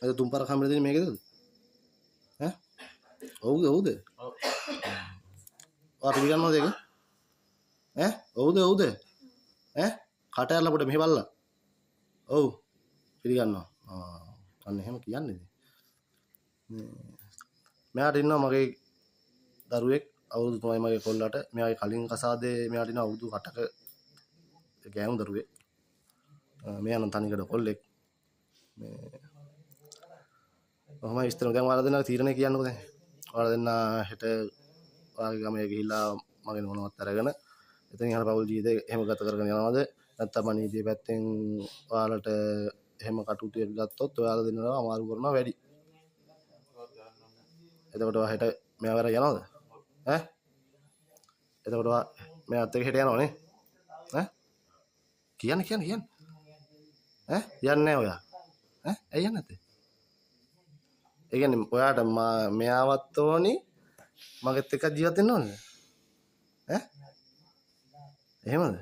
අද තුන් පාරක් හම්බෙලා තියෙන්නේ මේ ගෙදරද? ඈ? ඔව්ද ඔව්ද? ඔව්. ඔයා පිළිගන්නවද ඒක? ඈ? ඔව්ද ඔව්ද? ඈ? කට ඇරලා පොඩ මෙහෙ බලලා. ඔව්. පිළිගන්නවා. ආ අන්න එහෙම කියන්නේ ඉතින්. මෙයාට ඉන්නවා මගේ දරුවෙක් අවුරුදු 3යි මගේ කොල්ලට. මෙයාගේ කලින් කසාදේ මෙයාට ඉන්නවා අවුරුදු 8ක ගෑනු දරුවෙක්. මෙයා නම් තනිකඩ කොල්ලෙක්. මේ ඔහොමයි විස්තර. දැන් ඔයාලා දෙන්නා තීරණය කියන්නකෝ දැන්. ඔයාලා දෙන්නා හෙට ඔයාගේ ගමේ ගිහිල්ලා මගේ මොනවත් අරගෙන එතනින් එහාට පවුල් ජීවිතේ එහෙම ගත කරගෙන යනවද? නැත්නම් අනීතිය පැත්තෙන් ඔයාලට එහෙම කටයුතු ගත්තොත් ඔයාලා දෙන්නා අමාරු කරනවා වැඩි. එතකොට ඔයා හෙට මෙයා වර යනවද? ඈ? එතකොට ඔයා මෙයාත් එක්ක හෙට යනවනේ? ඈ? කියන්න කියන්න කියන්න. ඈ? යන්නේ නැහැ ඔයා. ඈ? ඇයි යන්නේ නැත්තේ? ඒ කියන්නේ ඔයාට මෙයාවත් ඕනි මගෙත් එක්ක ජීවත් වෙන්න ඕනද? ඈ? එහෙමද?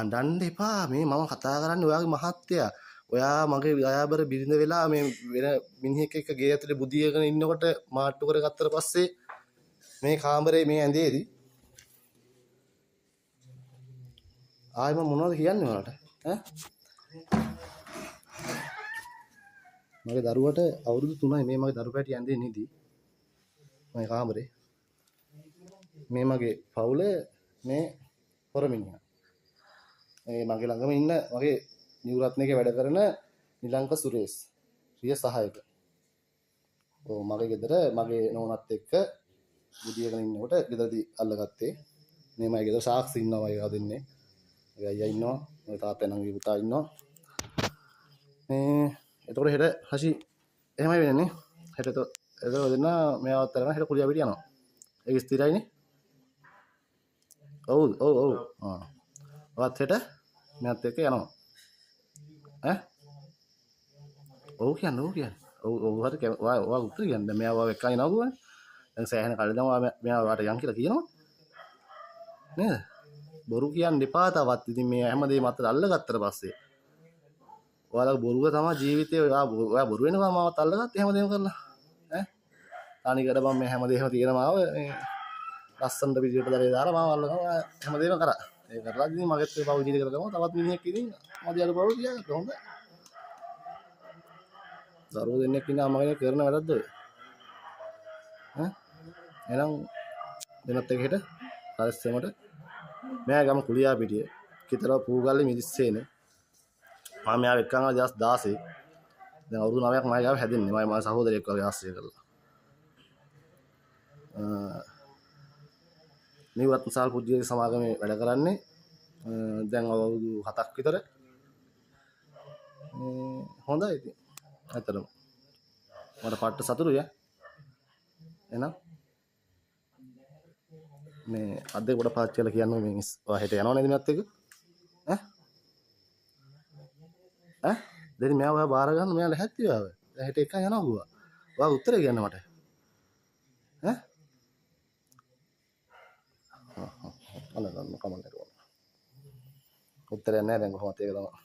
අඬන්න එපා. මේ මම කතා කරන්නේ ඔයාගේ මහත්තයා. ඔයා මගේ දයාබර බිරිඳ වෙලා මේ වෙන මිනිහෙක් එක්ක ගේ ඇතුලේ බුදියගෙන ඉන්නකොට මාට්ටු කරගත්තට පස්සේ මේ කාමරේ මේ ඇඳේදී ආයෙ මම මොනවද කියන්නේ ඔයාලට? ඈ? මගේ දරුවට අවුරුදු 3යි මේ මගේ දරු පැටි ඇඳේ නිදි. මගේ කාමරේ. මේ මගේ පවුල මේ හොර මිනිහා. මේ මගේ ළඟම ඉන්න මගේ නිව් රත්න එකේ වැඩ කරන නිලංක සුරේෂ් ප්‍රිය සහායක. ඔව් මගේ ගෙදර මගේ නෝනත් එක්ක බුදියගෙන ඉන්නකොට ගෙදරදී අල්ලගත්තේ. මේ මගේ ගෙදර සාක්ෂි ඉන්නවා මගේ ගාව දෙන්නේ. මගේ අයියා ඉන්නවා, මගේ තාත්තා නංගි පුතා ඉන්නවා. මේ එතකොට හෙට හසි එහෙමයි වෙන්නේ නේ. හෙට එතකොට දෙන්න මෙයාවත් අරගෙන හෙට කුලියා පිට යනවා. ඒක ස්ථිරයිනේ. ඔව් ඔව් ඔව්. ආ. ඔයත් හෙට මෙයාත් එක්ක යනවා. ඈ? ඔව් කියන්න ඔව් කියන්න. ඔව් ඔව් හරි ඔයා ඔයා උත්තර කියන්න. දැන් මෙයා ඔයාව එක්කන් එනවා කිව්වනේ. දැන් සෑහෙන කල් ඉඳන් ඔයා මෙයා ඔයාට යන් කියලා කියනවා. නේද? බොරු කියන්න එපා තවත්. ඉතින් මේ හැමදේම අතට අල්ලගත්තට පස්සේ ඔයාලා බොරුව තමයි ජීවිතේ. ඔයා ඔයා බොරු වෙනවා මාවත් අල්ලගත්තේ හැමදේම කරලා. ඈ? තනිකඩ මම මේ හැමදේම තියෙන මාව මේ ලස්සනට පිටියට දරේ දාලා මාව අල්ලගෙන හැමදේම කරා. ඒ කරලා ඉතින් මගෙත් ඒ පවුල් ජීවිතේ කරගම තවත් මිනිහෙක් ඉතින් මදි අඩු පවුල් තියාගත්තා. හොඳයි. දරුවෝ දෙන්නෙක් ඉන්න අම්මා කෙනෙක් කරන වැඩක්ද ඔය? ඈ? එහෙනම් දෙන්නත් එක්ක හෙට පරිස්සමට මෙයා ගම කුලියා පිටිය කිතරව පූගල්ලේ මිරිස්සේන. මම මෙයාව එක්කන් ආවා 2016. දැන් අවුරුදු 9ක් මගේ ගාව හැදෙන්නේ. මම මගේ සහෝදරයෙක් වගේ ආශ්‍රය කරලා. නිව් රත්නසාල් පුද්ගලික සමාගමේ වැඩ කරන්නේ දැන් අවුරුදු 7ක් විතර. හොඳයි ඉතින්. ඇත්තටම මට පට්ට සතුටුයි ඈ. එහෙනම් මේ අත් දෙක පොඩ පාවිච්චි කරලා කියන්න මේ ඔයා හෙට යනව නේද මෙයාත් එක්ක? ඈ? ඈ? දෙනි මෙයා ඔයා බාර ගන්න මෙයා ලැහැත්ති ඔයාව. දැන් හෙට එක්කන් යනවා කිව්වා. ඔයා උත්තරේ කියන්න මට. ඈ? අන්න ගන්න කමක් නැහැ. උත්තරයක් නැහැ දැන් කොහොමද ඒක තමයි.